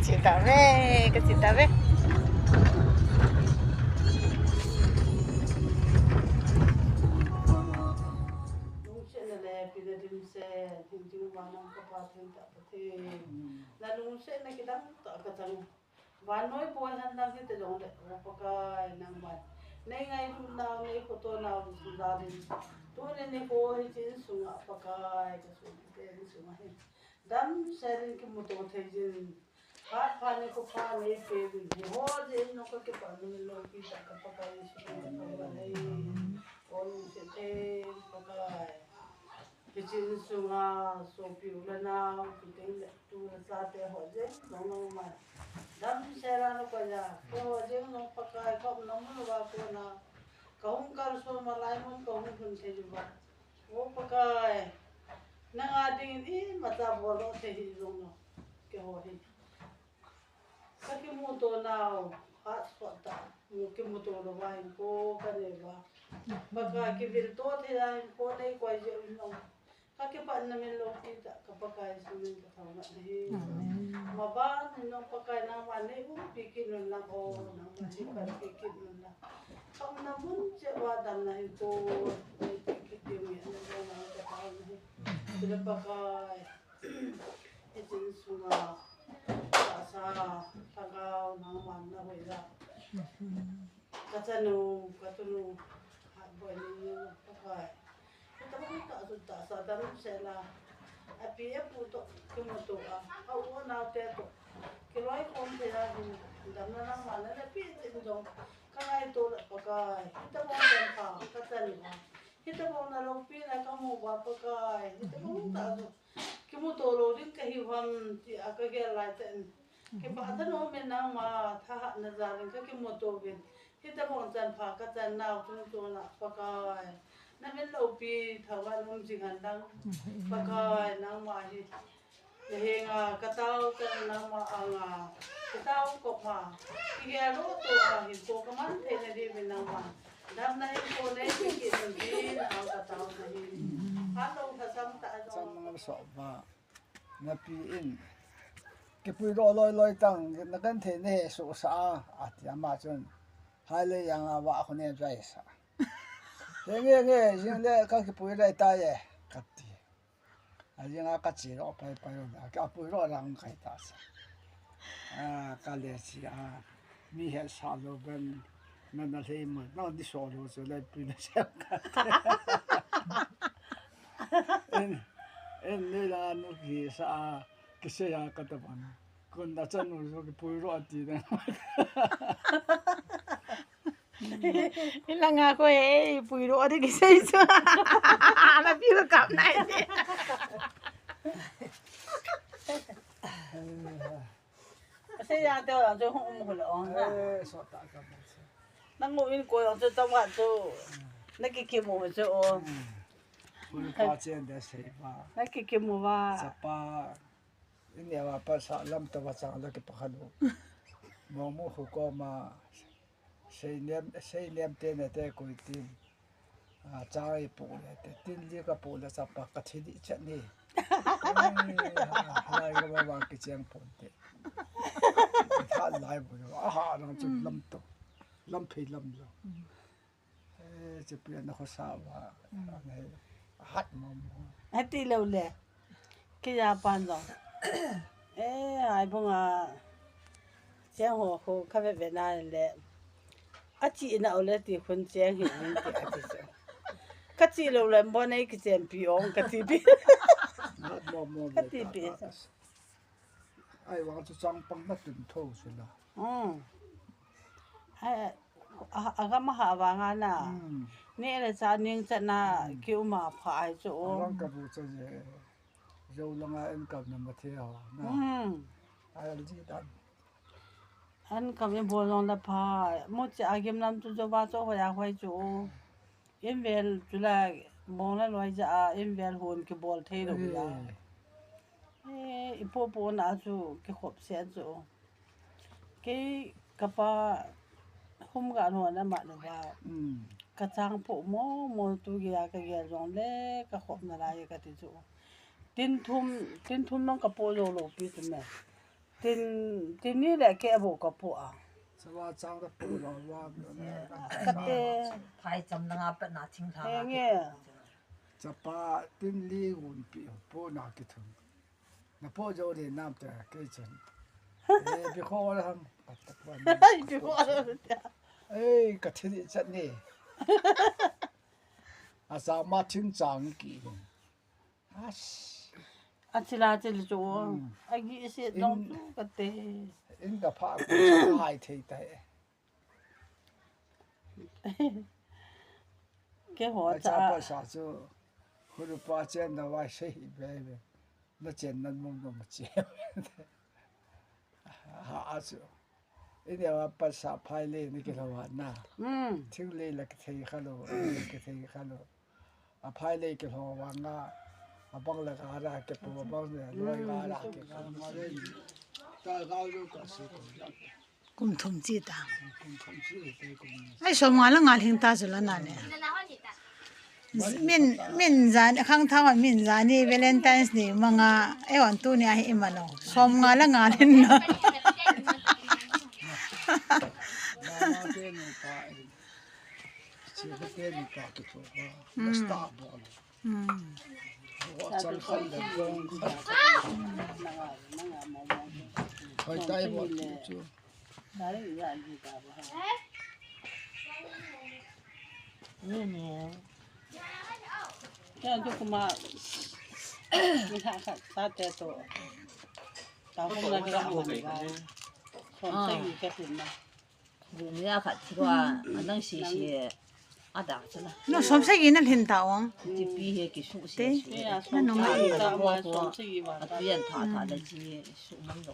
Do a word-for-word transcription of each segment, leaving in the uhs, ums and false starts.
Che tave, ka che tave. Lungsetna le hepina dimset, hing jing vannoi ka Pa thengtah Pathen. Na lungsetna kidang tah ka chang. Vannoi boihan dang hita jongle, O Pakai nangman nei ngailutnau, nei khotonau jal in, tuni nikho hiche insunga Pakai ka sopite insunga hin damsel in kimuto thei jin, phat pha nikho pha nei peh jin, hiho jeh in jong ka kipah nom lou pi tah ka Pakai Jesu min in ka thangvah e. O lungset theng Pakai. Hiche insunga sopi u le nao, chuteng le tu le chate ho jeng jong nangman damsel a na koi a, keiho jeng jong Pakai ka umna mun uva kona ka hung kalson uva, lai mun ka hung lhun thei uva, O Pakai, nanga dingin imacha boldoh thei hih jong lou, keiho hi ka kimuto nau, phat sot tah, mu kimuto louva hinkho ka nei uva, Pakai, kivilto thei a hinkho nei koi jeh u hin jong, ka kipah nom lou pi tah ka Pakai Jesu min in ka thangvah e. Amen. Maban in jong Pakai nangman nei umpi kit un lang o, nangman nei panpi kit un lang. Ka umna mun cheh uva damna hinkho nei pi kit ding in jong nang ka thangvah e. Chule Pakai, hiche insunga tahsa lhagao nangman na hoi a, ka chanu, ka tunu, hatboi nei ngen Pakai. Hitobang tah chu tahsa damsel a, api apu toh kimuto a, a u a naote toh kiloikhom thei a hin damna nangman na napeh jeh in jong ka ngaito le Pakai. Hitobang chanpha ka chan uva, hitobang na loupina ka mu uva Pakai, hitobang tah chu kimuto lou ding ka hiu ham tia ka gel lai tah in, kipah thanom in nangma thahatna jal in ka kimuto uvin, hitobang chanpha ka chan nau chungchon a Pakai, na min loupi thangvah in um jing hen lang. Pakai, nangma hi na henga ka tao chan, nangma anga ka tao kop ma, kigel lou toh a hinkho ka man theina diuvin nangma damna hinkho nei pe kit un tin, nang ka taona hi. Phat lou lhasam tah jong. Chang nang so ba, napi in kipui lou loi loi tang, na kan thei ne he so sa a, ati ama chun, hai le yang a va khu ne jai sa. He nge nge, jing le ka kipui lai ta ye, ka ti. A jing a ka che lou pai pai lou, a ka pui lou lang kai ta sa. A, ka le chi a, mi he sa lou ben, na na le mo, na di so lou chu le pi na sa ka. En, en le la nu ki sa a, ki se ya ka ta ban. Kun da chan nu so kipui lou a ti na. Hilanga ko e, pui lou a di kisei chu. Napi ko kap nai di. Sei ya te o chu hung um ko le o na. Eh, so ta ka ma se. Nang u in ko o chu tawat chu. Na kikimu chu o. Pui pa chen da sei ba. Na kikimu ba. Sa pa. Ini a pa sa lam ta ba chang la ki pa kha lu. Mo mo khu ko ma. Sei nem, sei nem te ne te koi tin. A, chai pu le te. Tin li ka pu le sa pa ka thi di chat ni. Ai, ha, lai ka ba ba ki cheng pon te. Tha lai bu. A ha nang chu lam to. Lam phei lam lo. Eh, che pi na khosa ba. Nei. Hat mo mo. Ati lo le. Kei a pan jong. Eh, ai bung a. Cheng ho khu ka ve ve na le. A chi na o le ti khun cheng hi min ti a ti chu. Ka chi lou le bo nei kichem pi ong ka ti pi. Mo, mo, ka ti pi. Ai, wang chu chang pang na tun tho chu la. Hmm. Ai, a, a gam a ha vang a na. Hmm. Ni le cha ning cha na ki um a pha ai chu. A vang ka bu cha je. Zo langa en kam na ma the ho na. Hmm. Ai, al ji dan. An kam in bol jong la pha, mo che a gim lam chu jo ba cho hoi a hoi chu. In vel chu la bong la loi ja a, in vel hon ki bol thei lo ya. Eh, i po po na chu ki khop se chu. Kei ka pa hum ga no na ma no ba. Ka chang po mo mo tu ge a ka ge jong le ka khop na lai ka ti chu. Tin thum, tin thum nong ka po lo lo pi chu me. Tin, tin ni le ke bu ka pu a. Sawa chang da pu lo wa. Ka te. Phai cham na nga pa na thing tha. He nge. Chapa tin li gun pi pu na ki thun. Na po jo le nam te ke chen. Eh, bi kho la ham. Ai, bi kho la te. Eh, ka thi chat ni. A sa ma thing chang ki. As. A chila chil chu. Hmm. A gi se dong chu ka te. In ka pha ko cha hai thei tai. Ke ho cha. Cha pa sa chu. Khu pa chen na wai se hi be be. Na chen nan mong mong che. Ha a chu. Ini a pa sa phai le ni ke lo na. Hmm. Thing le la ke thei kha lo, ke thei kha lo. A phai le ke lo wa nga. A bang la ga ra ke pu bang le lo ga ra ke. Ta ga lo ka si ko. Kum thum chi ta. Ai, som nga la nga lhing ta chu la na le. Min, min jan, khang thang min jan ni Valentine's ni manga, e wan tu ni a hi ima lo. Som nga la nga lhin na. Hmm. Hmm. Thoi tai bo chu. Ni ni. Kya tu kuma. Ni ha ka ta te to. Ta ko na ni ga mo ni ga. Som te ni ka tin na. Dunia khat thua, anang si si, ada chana. No, som sagi na lhin ta ong. Tipi he ki su si. Te. Su. Na nung ai. Ada bo ko. Atu yan tha tha da chi su man lo.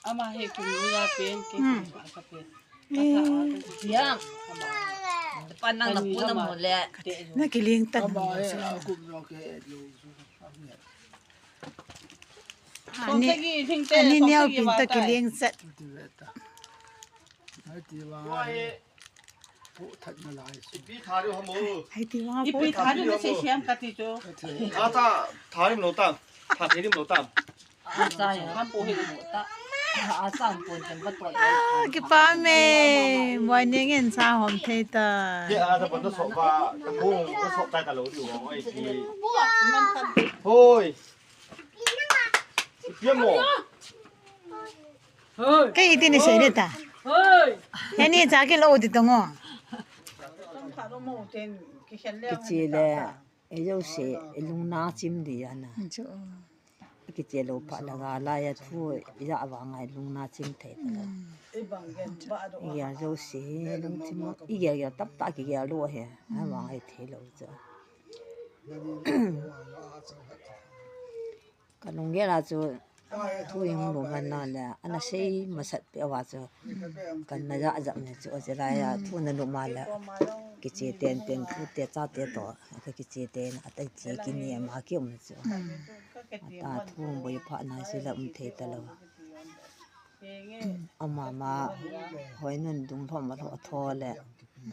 Ama he kum ya pen ke kum ka pen. Yang. Pan nang na pu na mo le. Na kiling tan. Ama he kum lo ke lo. Ani, ani niau pin ta kiling set. Hai ti vang. Ipi thari na se siam ka ti chu. Ata thari lo tam. Thari lo tam. Asa ya. Ham po he lo ta. Asa po chen ba to. Ah, kipa me. Morning in sa hom thei ta. Ke a ta pa to so ba. Ko ko so ta ta lo di wo ai ki. Hoi. Ipi mo. Kei iti ni sei le ta. Hoi. Ani cha ke lo di tongo. Kichi le. E jo se, e lungna chim di ana. Chu. Kiche lo pha la ga la ya thu ya wa ngai lungna chim thei ta la. Hmm. Ya jo se, lung chim, i ya ya tap ta ki ya lo he. Ha wa ngai thei lo cha. Ka lunggel a chu thu i hung lom man na le, ana sei masat peh a chu, kan na ja ja me chu, a chu lai a thu na lom a le, kiche ten ten thu te cha te to, ka kiche ten, a tai che ki ni ma ki um chu. Mm. A ta thu boi pha na si la um thei ta lo. Ama ma, hoi nun dung lhom a lho tho le,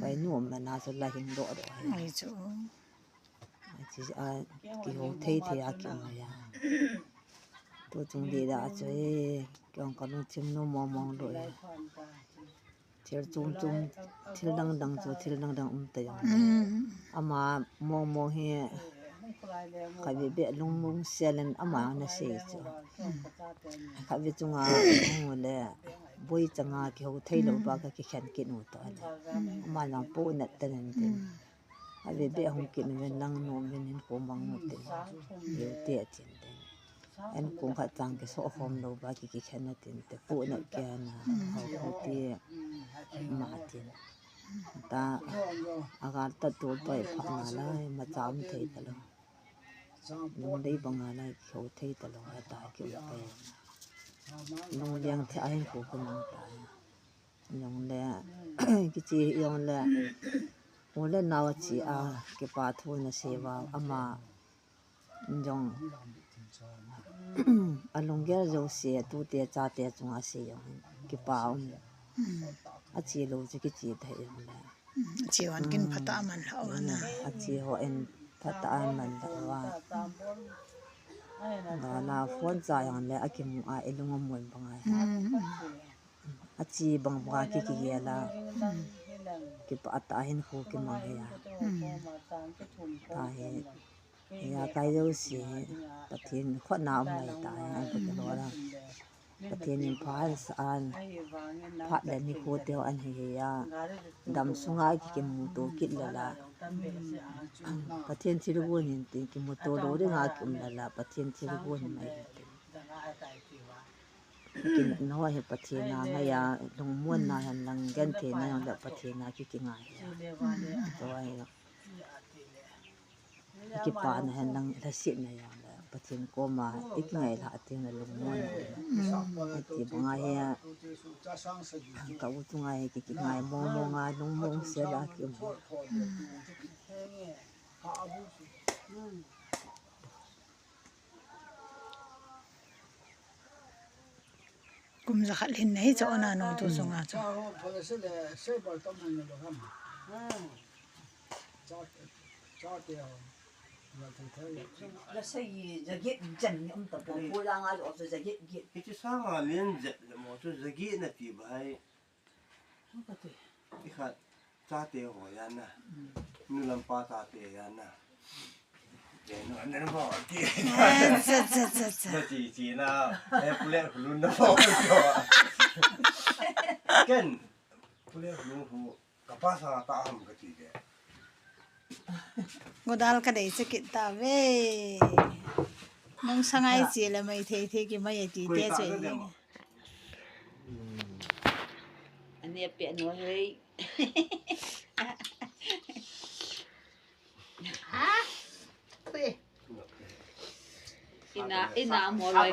hoi nu um na chu la hing do do. Ai chu. Achi a kihou thei thei a kium a ya. Tu chung di da chu e, kiong ka lungthim nu mong mong lo e. Thil chom chom, thil dang dang chu, thil dang dang um ta jong. Mm. Ama mong mong hi, khatvei beh lungmong sel in ama na sei chu. Khatvei chunga hung le, boi changa kihou thei lo ba ka kikhen kit u ta le. Ama jong po nat ta nen tin. Mm. Ave be hung kit uvin lang nom uvin hinkho mang u tin. Hiu te atin tin. Hinkho khat chang kiso khom lou ba ki kikhen atin te. Pu na kia na. Hau khu te ma tin. Ta agal ta tu toi pha na lai ma cham thei ta lou. Lung dei banga lai kihou thei ta lou ta ki u pai. Lung liang thei a hinkho ki mang ta. Jong le, kichi jong le, u le nao chi a, kipa thu na sei uva, ama jong, a lunggel jouse, tute chate chunga sei jong, kipa um. A chi lou chu kichi thei jong le. A chi hon kin phatah a man lha uva na. A chi hon phatah a man lha uva. Dala phone cha jong le akimu a ilung amun bang a. Hmm. Achi bang bang a kikigel a. Hmm. Kipah tah a hinkho kimang hi a. Hmm. Tahi. Hiya kai jouse hi Pathen khut na um ngai tahi, ai Pathen lou la. Pathen in pha an sa an, phat le nikho teu an hi hi a. Dam sunga ki kimuto kit le la. Pathen thilgon in tin kimuto lou dinga ki um le la, Pathen thilgon in mai hi tin. Kin no hi Pathen a ngai a, lungmonna hen lang gentheina jong le Pathen a ki kingai hi a. Tua hi. Kipana hen lang lhasetna jong le Pathen koma i kingailhah teng le lungmon a um. Hiti banga hi a, ka u chunga hi ki, kingai mong mong a lungmong sel a ki um. Kum jakhat lhin nahi chu, ona no tu sunga chu. Hichu sanga lien jet le mo chu jagi na ti bai. I khat chate ho jana. Nu lam pa chate jana. Ke nu an na bo ti. Sa, sa, sa, sa. Na chi chi na. E pule lun na bo. Ken pule lun hu ka pa sa ta ham ka ti de. Godal ka dei che kit ta ve. Nung sangai chi le mai thei thei ki mai ti te che. Ani a pe no hei. Ha? Ui. Ina, ina mo lai.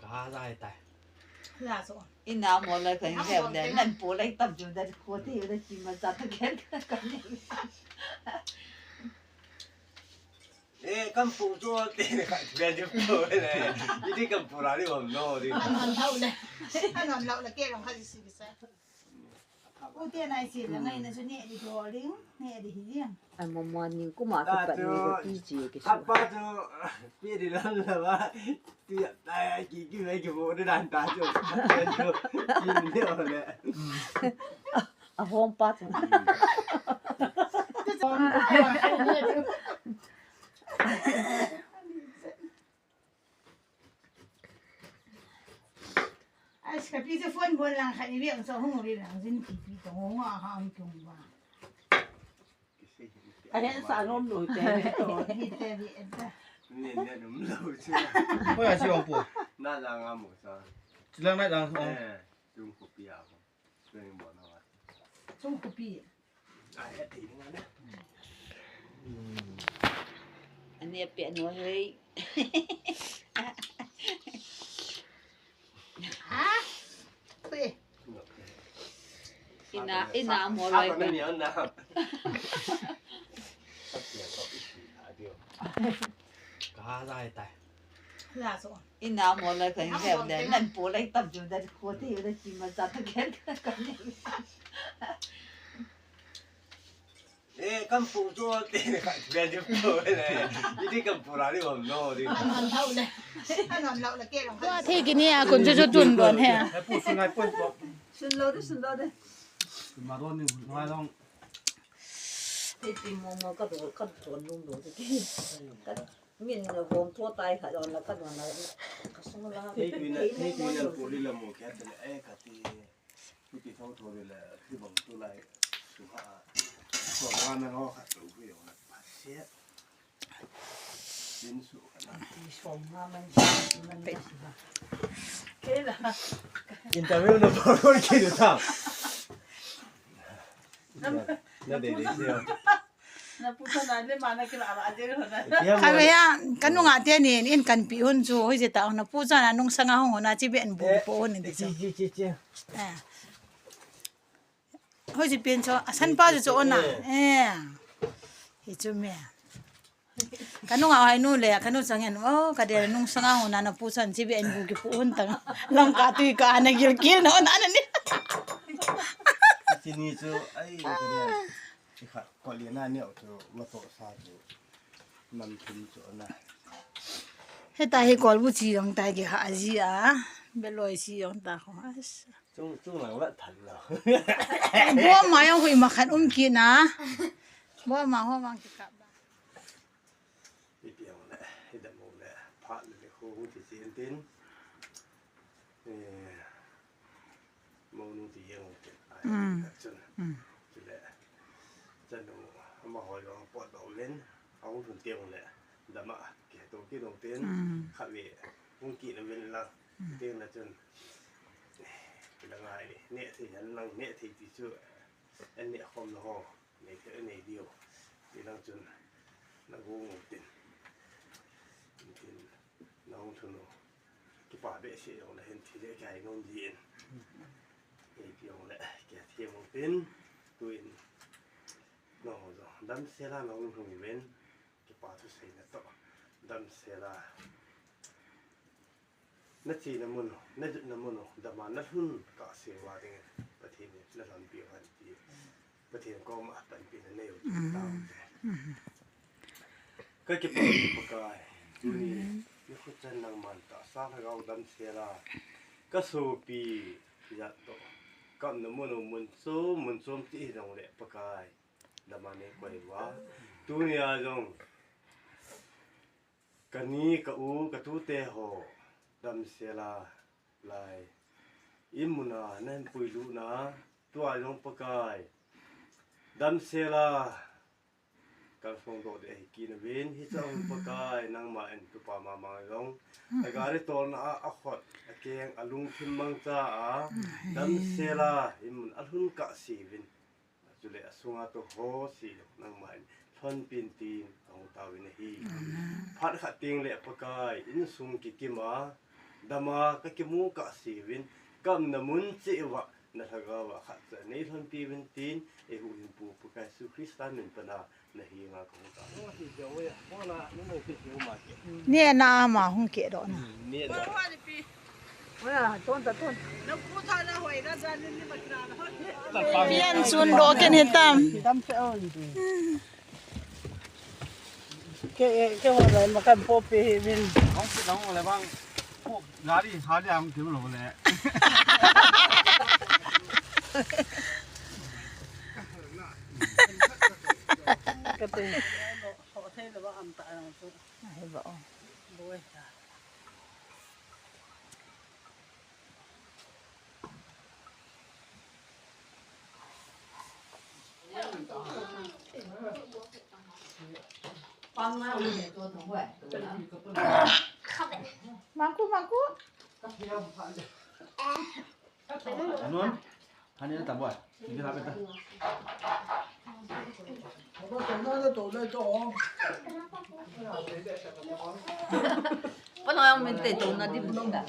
Ka dai tai. Ina mo lai ka hin le nan po lai tam ju da ko te da chi ma sa ta ken ka ni. E, kan pu chu te ne ka ben ju po le. Iti kan pu ra ni om no di. Anon lau le. Anon lau le ke long kha si si sa. U te nai si le ngai na chu ne di do ling, ne di hi ling. Ai mo mo ning kuma ka pa ni ko ti chi ke su. Apa chu pi di lam la ba. Ti ya ta ya ki ki me ki bo de dan ta chu. Ki ne o le. A hong pa chu. Ai, ka pi chu phone bon lang khat ni veng so hung ri lang jin ki pi to hung a ha ang tung ba. A hen sa nom lo te to. Hi te vi et da. Ni ne nom lo chu. Ko ya si ong pu. Na la nga mo sa. Chi lang na lang ong. Eh, chung ko pi a ko. Chung ko pi. Ani a pe no hei. Ha? Ui. Ina, ina mo lai ka. Ka dai tai. Ina mo lai ka hin le nan po lai tam ju da ko te da chi ma sa ta ken ka ni. E, kan pu chu te ne ka ben ju po le. Iti kan pu ra ni om no di. Anon lau le. Anon lau le ke long. Tua the ki ni a kun chu chu tun don he. He pu sun ngai pon to. Sun lo de, sun lo de. Ma don ni ngai long. Te ti mo mo ka do ka do lung do de. Ka min na vom tho tai kha don la ka don la. Ka sung la. Te tu na, te tu na ko li la mo kya te e ka ti. Kuti thong thong le, khi bang tu lai, tu ha, so ma na ho khat tu hui ho na pa se. Din su khat na. Interview na pa ko ki ta. Na de de se. Na pu sa na le ma na kila a je ho na. Ka ve ya, ka nunga te ni in kan pi hun chu, hoi je ta na pu sa na nung sanga hung na chi ben bu po hun ni de. Chi, chi, chi, chi. Eh. Hoi ji pen chu, a san pa chu chu ona. Eh. Hi chu me. Ka nunga hai nu le, ka nu chang en, oh, ka de nung sanga hung na na pu san chi ben bu ki pu hun ta. Lam ka tui ka na gil kil na na ni. Chi ni chu, ai, ka de. Khat kol ina neo chu, va to sa chu. Nam thum chu na. Heta hi kol bu chi jong ta ki ha ji a. Beloi chi jong ta ko. Chung, chung lang la than lo. Bo ma jong hui ma khat um ki na. Bo ma ho mang ki kap ba. Ipi jong le, i dam u le, phat le le khu ti chin tin. Eh, Monu ti jeng u tin. Ai, mm, ka chun. Mm. Chule, chanu, ama hoi jong pot ba u len, a hung thun tiang le, dama, ke to ki no tin, mm, kha ve, hung ki na ven la, mm, tiang la chun. Ki la ngai, ne thei han lang, ne thei ti chu, an ne khom lo ho. Nei thei, nei diu. Ti lang chun na gu ngu tin. Tin, na hung thun u. Kipa behseh jong le hin thi le kai nom din. Nei ti jong le, kia thi jong tin. Tuin, na hung jong. Damsel a na hung thun ven. Kipa thusei na to. Damsel a. Na chena mun u, na jutna mun u, dama na lhun kahse uva dingin, Pathen in na lhonpi uhen ti, Pathen koma panpina nei u, mm, tao te. Mm. Ka kipa Pakai, tuni, mm, nikho chan nangman tahsa lhagao damsel a, ka sopi jat toh, ka umna mun u mun chom, mun chom ti hi jong le Pakai, dama nei koi uva, tuni a jong, Ka ni, ka u, ka tute ho, damsel a lai. I mun a, na hin puilut na, tua jong Pakai. Damsel a, ka phong doh de hi kina vin, hicha hung Pakai, nangma in tupa mama jong. A gari tolna a, a khot, a keng, a lungthim mangcha a, damsel a, i mun a lhun kahse uvin. Chule a sunga toh ho si lo nangma in lhonpin tin ka hung taovin ahi. Amen. Phat khat teng le Pakai, insung kikim a, dama ka kimu kahse uvin, ka umna mun cheh uva, na lhagao a khat cha nei lhonpi uvin tin, eihuhhingpu Pakai Jesu Christa min pan a, na henga ka hung tao. Neh na ama hung kehdoh na. Neh na. Pian chun doh ken hitam. Ke, ke ho lai ma kan po pe hi min. Hong pi dong le bang. Po gari ha le ang kim lo le. Ka te. Ho thei le ba am ta ang chu. Ai ba o. Boi ta. Mangku, mangku. Nun, hani na tabwa. Hindi na kita. Wala yang minta ito na di bulong da.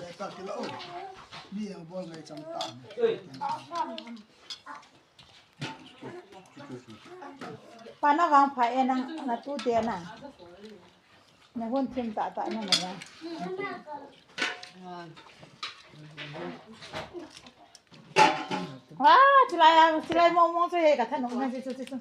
Pana vang pha e nang na tute na. Na hon thim tah tah na na. Ah, chilai, chilai mong mong chu he ka thanom na chu chu chu.